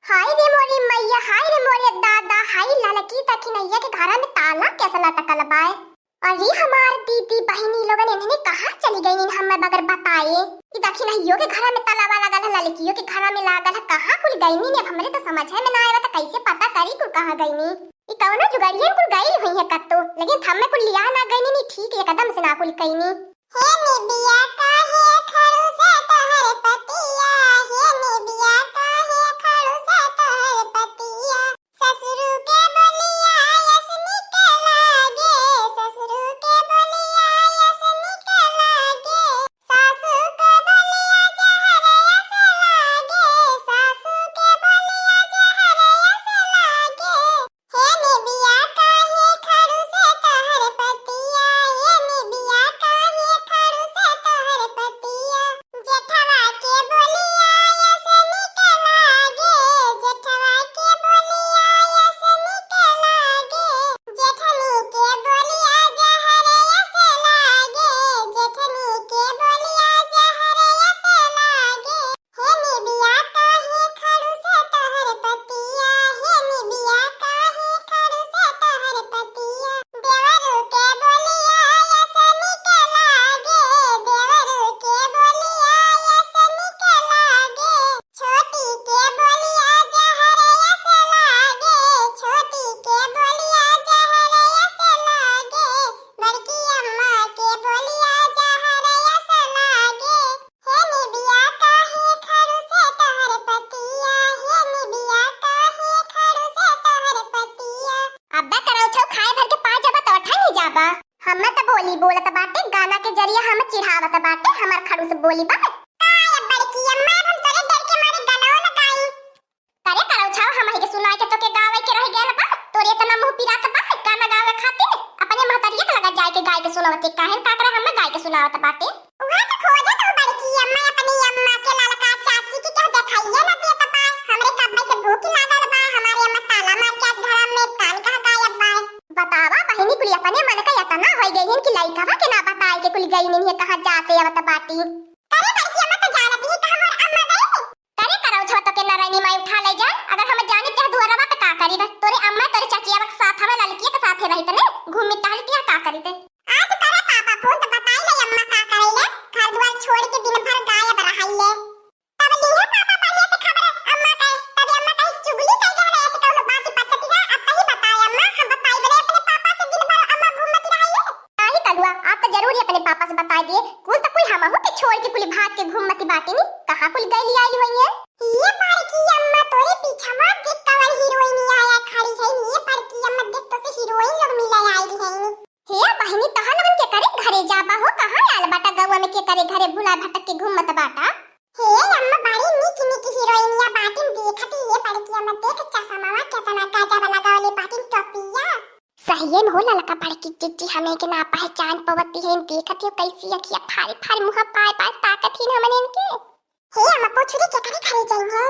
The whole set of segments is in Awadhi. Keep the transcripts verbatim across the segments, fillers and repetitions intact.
हाय रे मोरी मैया, हाय रे मोरे दादा, हाय ललकी दखिनैया के घरा में ताला कैसे लटकल बाय। अरे हमार दीदी बहिनी लोगन, इन्हने कहाँ चली गईनी हमें बगैर बताए? ई दखिनैयो के घरा में तालावा लागल है, ललकियो के घरा में लागल है, कहाँ कुल गईनी ने? अब हमरे तो समझे में ना आवे, तो कैसे पता करी कुल कहाँ गईनी? ई कौनो जुगाड़ियन कुल गई हुई है कत्तो, लेकिन हमें कुल लिया ना गईनी, नी ठीक एकदम से ना कुल कईनी। हे निबिया काहे खड़ूस तोहर पतिया, हे निबिया काहे खड़ूस तोहर पतिया। ससुरु के बोलिया यस निक लागे, ससुरु के बोलिया यस निक लागे। सासु के बोलिया जहर यस लागे, सासु के बोलिया जहर यस लागे। हे निबिया काहे खड़ूस तोहर पतिया, हे निबिया काहे खड़ूस तोहर पतिया। जेठवा के बोलिया यस निक लागे, जेठवा के बोलिया यस निक लागे। जेठनी के बोलिया जहर यस लागे, जेठनी के बोलिया जहर यस लागे। हे निबिया काहे खड़ूस तोहर पतिया, हे निबिया काहे खड़ूस तोहर पतिया। देवरू के बोलिया यस निक लागे, देवरू के बोलिया यस निक लागे। छोटी के बोलिया जहर यस लागे, छोटी के बोलिया जहर यस लागे। बड़की अम्मा के बोलिया जहर यस लागे। हे निबिया काहे खड़ूस तोहर पतिया, हे निबिया काहे खड़ूस तोहर पतिया। अब्बे करौछौ खाए भर के पा जाबा तो अठा नहीं जाबा। हमें तो बोली बोलत बाटे, गाना के जरिया हम चिढ़ावत बाटे, हमार खड़ूस बोली बा। काय बड़की अम्मा, हम तोरे डर के मारे गाना न गाई। करे करौछौ, हमही के सुनाए के तोके गावे के रह गयल बा। तोरे इतना मुंह पिरात बा गाना गावे खातिर, अपने महतरिया के लगा जाए के गाय के सुनावत, काहे का करे हमें गाय के सुनावत बाटे। उहा तो खोजत हूँ बड़की अम्मा, अपनी अम्मा के ललका चाची की केहू देखाइए न देत बा। हमरे कब्बे से भूख लागल बा, हमारे अम्मा ताला मार के आज घर में कान कहाँ गायब बा। बतावा बहिनी, कुली अपने मन का इतना होई गई कि लइकवा के ना बताए के कुली गई नहीं है, कहाँ जाते आवत बाटी। करे बड़की अम्मा तो जानत ही तो हमार अम्मा गई। करे करौछौ तो के नारायणी माई उठा ले जाए, अगर हम जानी ते दुआरवा पे का करी दे, तोरे अम्मा तोरे चाचिया के साथ हमें ललकिया के साथे रही तने घूमी टहली तिया का करी दे। आज करे पापा फोन तो बताई ले अम्मा का करे ले, घर दुआर छोड़ के दिन भर गायब रहाई ले। तब लीहे पापा बढ़िया से खबर अम्मा का, तब अम्मा कहीं चुगली कर गया ना, ऐसे कौनो बात पचती है, अब कहीं बताए अम्मा, हम बताई बने अपने पापा से दिन भर अम्मा घूमती रहाई ले। नाही कलुआ, आप तो जरूर ही अपने पापा से बताई दिए, कुल तो कुल हमहू के छोड़ के कुल भाग के घूमती बाटी नी, कहाँ कुल गई आई हुई है? ये बड़की अम्मा तोरे पीछवा देख कवन हीरोइन आया खड़ी है, ये बड़की अम्मा देख तो से हीरोइन लोग मिले आई है। हे बहिनी, तोहा लोगन के करे घरे जाबा हो, कहाँ आल बाटा गौवा में के करे घरे भुला भटक के घूमत बाटा। हे अम्मा बड़ी निक निक हीरोइनिया बाटिन देखत ही, ये बड़की अम्मा देख चश्मावा केतना गजब लगावले बाटिन टोपिया। सहिए में हो ललका बड़की जिज्जी हमें के ना पहचान पवती है, देखत ही कैसी अखिया फारी फारी मुँह पाए पाए ताकत ही हमने इनके। हे अम्मा पोछुरी के करे घरे जाई है?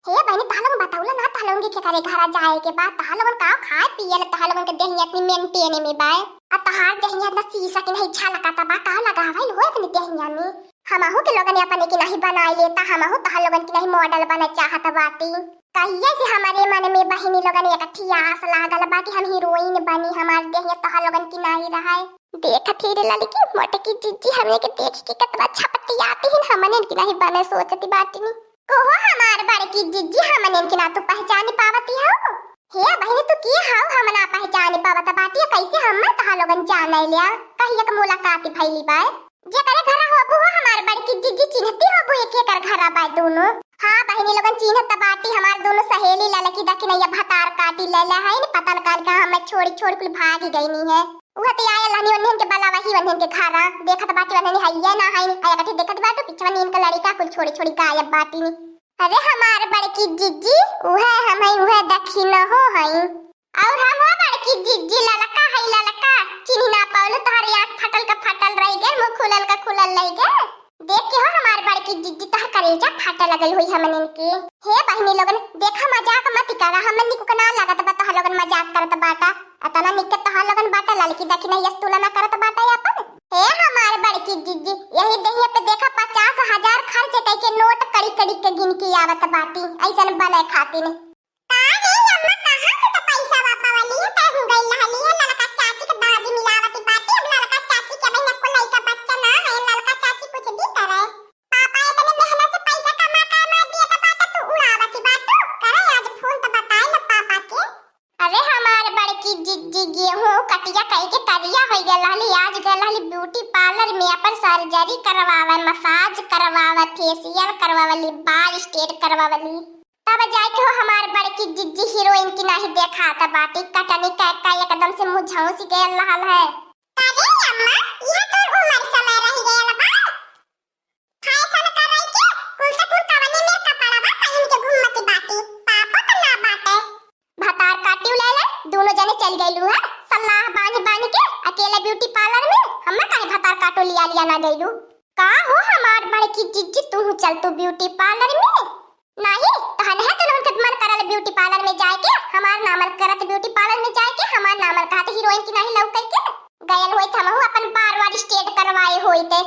हे बहिनी, तहा लोगन बतौला ना, तहा लोगन के केकरे घरा जाए के बा, तहा लोगन का खाए पिए ले, तहा लोगन के देहिया इतनी maintain में बाए, आ तहार देहिया इतना शीशा के नहीं झलकता बा, का लगावल हो इतनी देहिया में? हमहू के लोगन अपने की नहीं बनाए लेता, हमहू तहा लोगन की नहीं model बने चाहत बाटी। कहिए से हमारे मन में बहिनी लोगन एक ठियास लागल बा कि हम हीरोइन बनी, हमार देहिया तहा लोगन की नहीं रहाए। देखत ही रे ललकी, मोटकी जिज्जी हमने के देख के कतवा छपटियाती हिन, हमने की नहीं बने सोचती बाटिनी। ओहो हमार बड़की जिज्जी, हमने के ना तू पहचानी पावती हो? हे बहिनी, तू के हौ, हम ना पहचानी पावत बाटी, कैसे हम तहा लोगन जाने लिया? कहिया के मुलाकात भइली बाय। जेकरे घरा होबू हो हमार बड़की जिज्जी, चिन्हती होबू एक एकर घरा बाय दोनों। हाँ बहिनी लोगन, चिन्हत बाटी, हमार दोनों सहेली ललकी दखिनैया भतार काटी ले ले है, पता न कान कहाँ हमें छोड़ी छोड़ी कुल भागी गईनी है। उहे ते आयल रहनी ओन्हन के बला वही ओन्हन के घरा। देखत बाटी ओन्हन हइये ना हइन। आ एकठी देखत बाटू पिछवा नीन के लड़िका कुल छोड़ी छोड़ी गायब बाटी। अरे हमार बड़की जिज्जी, उहे हम हई, उहे दखिनहो हई। और हम हो बड़की जिज्जी ललका हई ललका। चिन्ह ना पावलू, तोहर आँख फटल का फटल रह गए, मुँह खुलल का खुलल रह गए। देख के हो हमार बड़की जिज्जी, तोहर करेजा फाटे लगल होई हमनन के। हे बहिनी लोगन, देखा मजाक मत करा, हमन निक के ना लागत बा तोहर लोगन मजाक करत बाटा। अतना निक के तोहर लोगन बाटा, ललकी दखिनैया से तुलना करत बाटा अपन। हे हमार बड़की जिज्जी, यही देहिया पे देखा पचास हजार खर्च कई के नोट कड़ी लकड़ी के गिन के आवत बाटी, अइसन बने खातिर। का रे अम्मा, कहाँ से त पैसा बा पवली है? तै हूँ गइल रहली है, ललका चाची के दाजी मिलावत बाटी। अब ललका चाची के बहिन को लइका बच्चा ना है, ललका चाची कुछ भी करे। पापा इतने मेहनत से पैसा कमा कमा दिए त बाटे, तू उड़ावत बाटू। करे आज फोन त बताए न पापा के। अरे हमार बड़की जिज्जी गेहूं कटिया कई के करिया होइ गल रहली, आज गल रहली ब्यूटी पार्लर में अपन सर्जरी करवावे, मसाज करवावे, फेशियल करवावली, बाल स्ट्रेट करवावली। तब जाके हो हमार बड़की जिज्जी हीरोइन की नाहीं देखात बाटी, कटनी कै कै एकदम से मुँह झौंसी गयल रहल है। अरे अम्मा, यह तोर उमर समय रह गयल बा। फैशन करई के कुल से कुल कवने में कपड़वा पहिन के घूमत बाटी, पापो त ना बाटे। भतार काटियो ले ले, दोनों जने चल गइलू है, सलाह बांध बांध के अकेले ब्यूटी पार्लर में, हमें काहे भतार काटो लिया लिया ना गइलू? का हो हमार बड़की जिज्जी, तू चल तू ब्यूटी पार्लर में। नाहीं, तहन है तो उनके मन करल ब्यूटी पार्लर में जाए के, हमार ना मन करत ब्यूटी पार्लर में जाए के, हमार ना मन कहत हीरोइन की नाहीं लौके के। गयल होई त हमहू अपन बार वार स्ट्रेट करवाए होई ते।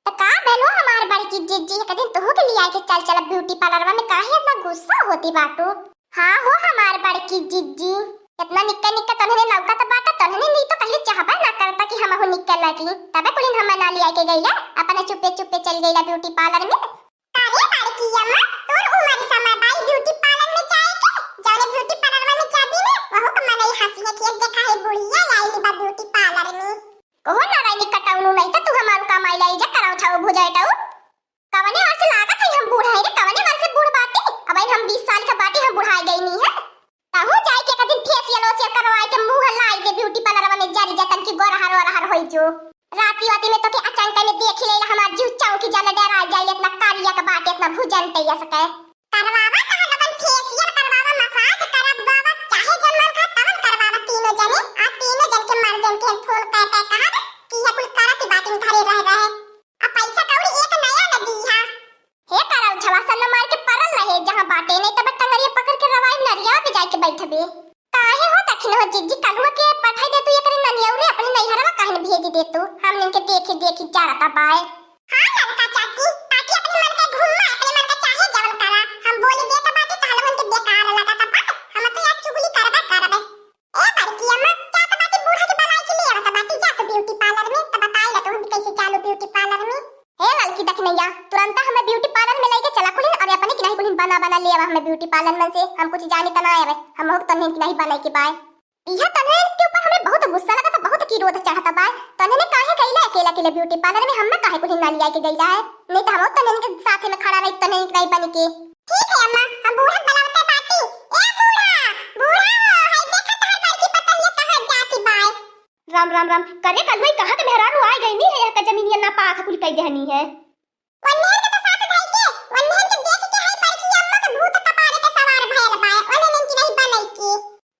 त का भइल हो हमार बड़की जिज्जी, एक दिन तोहू के लिया के चल चल ब्यूटी पार्लरवा में, काहे इतना गुस्सा होती बाटू? हाँ हो हमार बड़की जिज्जी, इतना निक्का निक्का तन्हने लौकत बाटा, तन्हने नहीं तो कहियो चाहबे ना करता कि हमहू निक्का लगी, तबे कुलिन हमें ना लिया के गईला, अपने चुप्पे चुप्पे चल गईला ब्यूटी पार्लर में। अरे बड़की अम्मा, तोर उमर समय बाई ब्यूटी पार्लर में जाए के, जौने ब्यूटी पार्लरवा में जाबी ना, वहू के मनई हंसी है कि एक देखा है बुढ़िया आइली बा ब्यूटी पार्लर में। कहो नारायणी कटौनू, नहीं तो तू हमारू कमाई लाई जा कराओ छाओ भुजाए टाऊ। कवने वर्ष लागत है हम बूढ़ है रे, कवने वर्ष बूढ़ बाटी? अब हम बीस साल के बाटी, हम बुढ़ाई गई नहीं है। तहू जाए के एक दिन फेशियल ओशियल करवाए के मुंह लाई दे ब्यूटी पार्लरवा में जरी जतन की गोरहर ओरहर होई जो। राती वाती में तो के अचानक में देख ले हमार जीव चौंकी जाला, डरा जाए, इतना कारिया के बाटे, इतना भुजन तैया सके। करवावा तहां लोगन फेशियल, करवावा मसाज, करवावा चाहे जौन मन कहा तवन करवावा तीनों जने। आ तीनों जन के मर्दन के फोन कर कर कहब कि ये कुल करत बाटिन घरे रह रहे। आ पैसा कौड़ी एक नया न दीहा। हे करौछवा, सन्ना मार के परल रहे जहाँ बाटे, नहीं तब टंगरिया पकड़ के रवाई नरिया पे जाके बैठबे। काहे हो दखिन हो जिज्जी, कलुआ के पठाई दे तू एकरे ननियौरे अपने नैहरवा काहे न भेज दे तू? हमनिन के देखी देखी जरता बाय। हाँ ललका चाची, ताकि अपने मन के घूमा, अपने मन के चाहे जवन करा। हम बोली दे तो बाटी तहले मन के बेकार लगा था, पर हम तो यार चुगली करबे करबे। ए बड़की अम्मा, जात बाटी बूढ़ा के बलाई के लिए आवत बाटी, जा तो ब्यूटी पार्लर में, तो बताई ला तो हम कैसे चालू ब्यूटी पार्लर में। हे ललकी दखिनैया, तुरंत हमें ब्यूटी पार्लर में लेके चला कुलिन, और अपने की नहीं कुलिन बना बना ले आवा हमें ब्यूटी पार्लर में से, हम कुछ जानी तना आवे, हम हो तो नहीं की नहीं बने के बाय। इहा तन्हन के ऊपर हमें बहुत गुस्सा लगा था, बहुत क्रोध चढ़ता बाय। तन्हन काहे गईला अकेला अकेले ब्यूटी पार्लर में, हमें काहे कुछ ना लिया के गईला है, नहीं तो हम तन्हन के साथ में खड़ा रही, तन्हन नहीं बन के। ठीक है अम्मा, हम बूढ़ा बुलावते बाटी। ए बूढ़ा, बूढ़ा हो, हाय देखा तहार बड़की पतोहिया कहाँ जाती बाय। राम राम राम। करे कलुई, कहाँ के मेहरारू आए गई नहीं है, यहाँ का जमीनिया ना पाख कुल कई देहनी है। वन्हन के तो साथ धई के, वन्हन के देख के है बड़की अम्मा के भूत कपारे पे सवार भयल बाय, वन्हन की नहीं बनई की।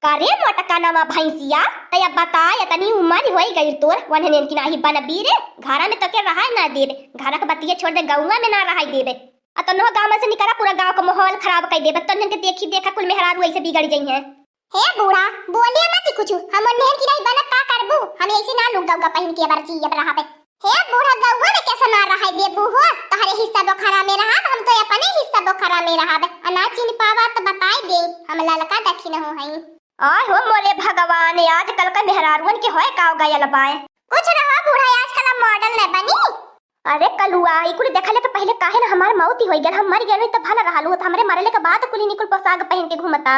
करे मोटका नवा भैंसिया, तै अब बताए, इतनी उम्र होई गई तोर, वन्हन की नाही बनबी रे, घरा में तो के रहाय ना देबे, घर के बतिये छोड़ दे, गौवा में ना रहाय देबे। आ तन्नो गाँव में से निकला, पूरा गाँव का माहौल खराब कर देबे, तन्हन के देखी देखा कुल मेहरारू ऐसे बिगड़ जाई हैं। हे बूढ़ा, बोले मत कुछ। हम ओन्हेन की नहीं बनब, का करबू? हम ऐसे ना लुग्गा उग्गा पहिन के अबर जियब रहबे। हे बूढ़ा, गौवा में कैसे ना रहाय देबू हो? तोहरे हिस्सा बोखरा में रहब, हम तो अपने हिस्सा बोखरा में रहब। आ ना चिन्ह पावा तो बताई दे, हम ललका दखिन हो हई। आय हो मोरे भगवान, आजकल का मेहरारुअन के होय का गयल बाय। कुछ रहा बूढ़ा, आजकल हम मॉडल न बनी। अरे कलुआ, ई कुल देखले के पहले काहे ना हमार मौत ही होई गल, हम मर गए तो भला रहल होत, हमरे मरले के बाद कुल निकुल पोशाक पहन के घूमता।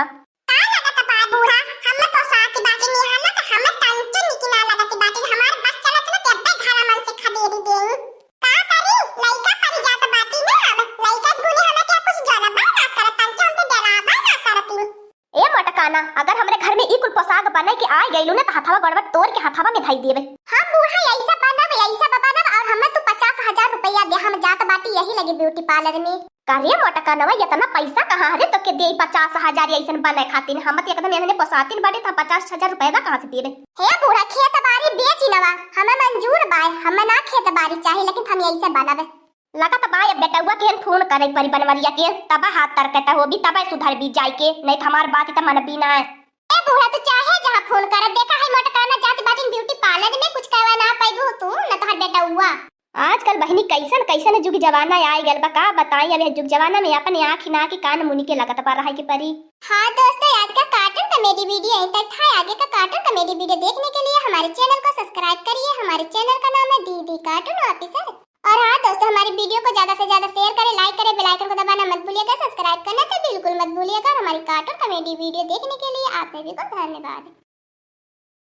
का लगत बा बूढ़ा? हमें पोशाक बाटे निहालत, हमें तंचो निकी ना लगत बाटे। हमार बस चलत न ते अब्बे घरा मन से खदेरी देई। का करी? लइका परी जात बाटी ना अब। लइका गुने हमें क्या कुछ डरबा ना करत, तंचो हमसे डराबा ना करती। ए मोटकाना, अगर हमरे घर में ई कुल पोशाक बने के आ गइलू ना, त हथवा गड़बड़ तोड़ के हथवा में धई देबे। हम बूढ़ा ऐसा बनब, ऐसा बनब, और हमें तू पचास हजार रुपया दे, हम जात बाटी यही लगे ब्यूटी पार्लर में। का रे मोटका नवा, इतना पैसा कहाँ हरे तोके देई पचास हजार ऐसन बने खातिर? हम त एकदम एहने पोसातिन बाटे, त हम पचास हजार रुपया कहाँ से देबे? हे बूढ़ा, खेत बारी बेची नवा, हमें मंजूर बाय, हमें ना खेत बारी चाही, लेकिन हम यही से बनबे। लगत बा अब बेटउआ के फोन करे परी बनवरिया के, तब हाथ तरकता होबी, तब सुधरबी जाइके, नहीं त हमार बात त मनबी ना। ए बूढ़ा, तू चाहे जहाँ फोन कर, देखा है मोटकाना जात बाटिन ब्यूटी पार्लर में, कुछ कहवा ना पैबू तू, न तोहर बेटउआ। आजकल बहिनी कैसन कैसन जुग जमाना आइ गइल बा, का बताई। अब यह जुग जमाना में अपने आँखी नाक कान मुनि के लगत बा रहे के परी। हाँ दोस्तों, आज का cartoon comedy video यहीं तक था। आगे का cartoon comedy video देखने के लिए हमारे channel को subscribe करिए। हमारे channel का नाम है दीदी Cartoon Officer। और हाँ दोस्तों, हमारी video को ज्यादा से ज्यादा share करें, like करें, bell icon को दबाना मत भूलिएगा, subscribe करना तो बिल्कुल मत भूलिएगा। और हमारी cartoon comedy video देखने के लिए आप सभी को धन्यवाद।